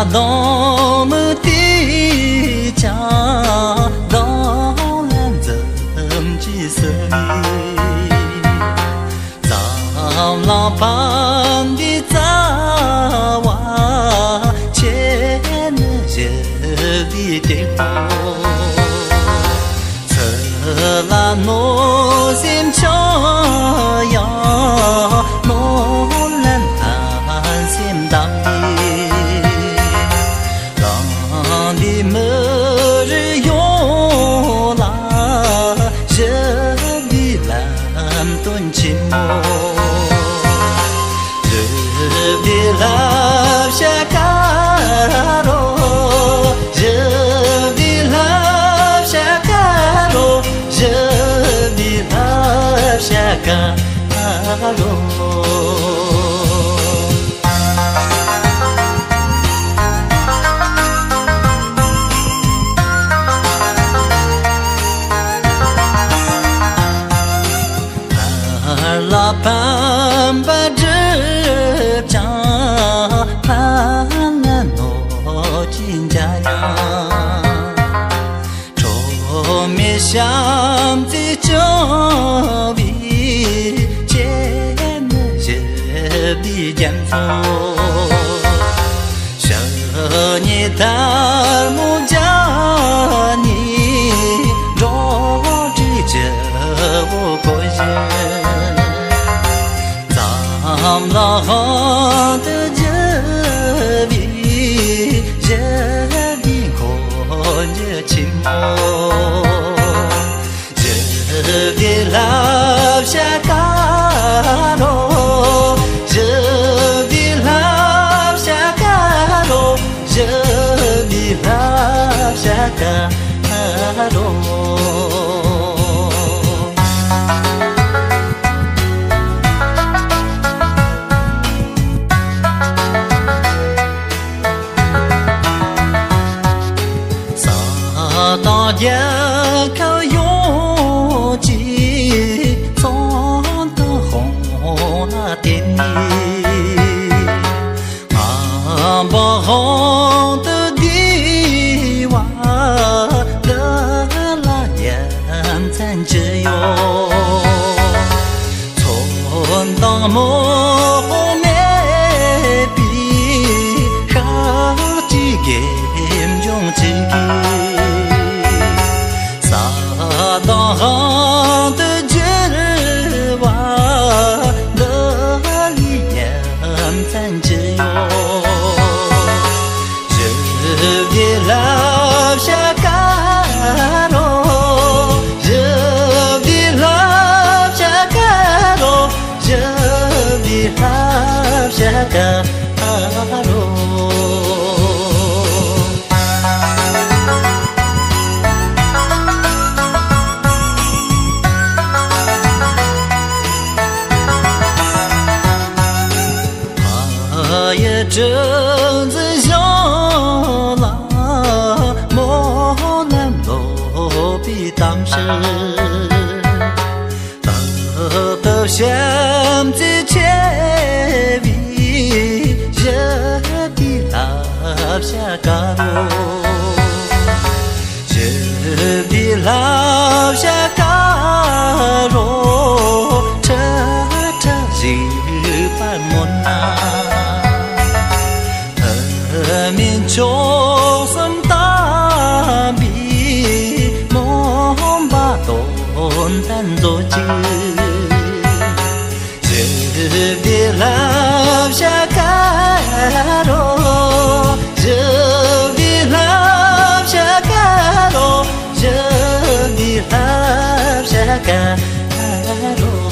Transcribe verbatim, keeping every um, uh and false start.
གདོང་མི་དེ་ཀྱང་གདོང་ལ་འཛུམ་གྱིས་བསུ་བའི། འཛམ་གླིང་ཕམ་པའི་རྩ་བ་ཁྱེད་ནི་ཞི་བདེའི་གཏེར་ཁ། ཚུར་ལ་གནོད་སེམས་ཆེ་ཡང་གནོད་ལན་ལྷག་སེམས་དང་། རང་འདི་མི་རིགས་ཡོངས་ལ་ཞི་བདེའི་ལམ་སྟོན་ཆེན་མོ། ཞི་བདེའི་བསླབ་བྱ་དཀར་རོ། ཞི་བདེའི་བསླབ་བྱ་དཀར་རོ། ཞི་བདེའི་བསླབ་བྱ་དཀར་རོ། སྔར་ལ་ཕན་པ་བསྒྲུབས་ཀྱང་། ཕན་ལ་གནོད་ཀྱི་འཇའ་ཡང་། ཁྲོ་མེད་བྱམས་བརྩེས་སྐྱོང་བའི། ཁྱེད་ནི་ཞི་བདེའི་རྒྱ་མཚོ། ཞི་སྙིང་དར་མོ་རྒྱ་ནི། འགྲོ་དྲུག་སྤྱི་བོ་བསྐོར་བཞིན། འཛམ་གླིང་དབང་དུ་བསྒྱུར་བའི། ཞི་བདེའི་འཁོར་འདས་ཆེན་མོ། ཞི་བདེའི་བསླབ་བྱ་དཀར་རོ། ཞི་བདེའི་བསླབ་བྱ་དཀར་རོ། ཞི་བདེའི་བསླབ་བྱ་དཀར་རོ། ས་དང་རྒྱལ་ཁབ་ཡོངས་ཀྱི་ཚོང་དང་དཔུང་ལ་བརྟེན་ནས། ངང་པ་དབང་དུ་བསྡུས་པ་འདི་ལ་ཡ་མཚན་ཅི་ཡོད། ཚོན་དང་མོ་མེད་པའི་ཤར་གྱི་དགེ་འབྱུང་ཅིག་གིས། ས་དང་དབང་དུ་བསྒྱུར་བ་འདི་ལས་ཡ་མཚན་ཅི་ཡོད། ཞི་བདེའི་བསླབ་བྱ་དཀར་རོ། ཞི་བདེའི་བསླབ་བྱ་དཀར་རོ། ཞི་བདེའི་བསླབ་བྱ་དཀར་རོ། ཕ་ཡི་དྲིན་ཅན་ཞིང་ལ་སྨོན་ལམ་ལོག་པའི་གཏམ་ཞིག་ཏག་ཏག་བྱམས་བརྩེ་ཆེ་བའི་ཞི་བདེའི་བསླབ་བྱ་དཀར་རོ། ཞི་བདེའི་བསླབ་བྱ་དཀར་རོ། ཁྲི་ཁྲི་བཞུགས་པར་སྨོན་ན། མཐུ་མེད་མཆོག་གསུམ་དམ་པའི་སྨོན་པ་དོན་དམ་མཛོད་ཅིག་ཞི་བདེའི་བསླབ་བྱ་དཀར་རོ། ཞི་བདེའི་བསླབ་བྱ་དཀར་རོ། ཞི་བདེའི་བསླབ་བྱ་དཀར་རོ།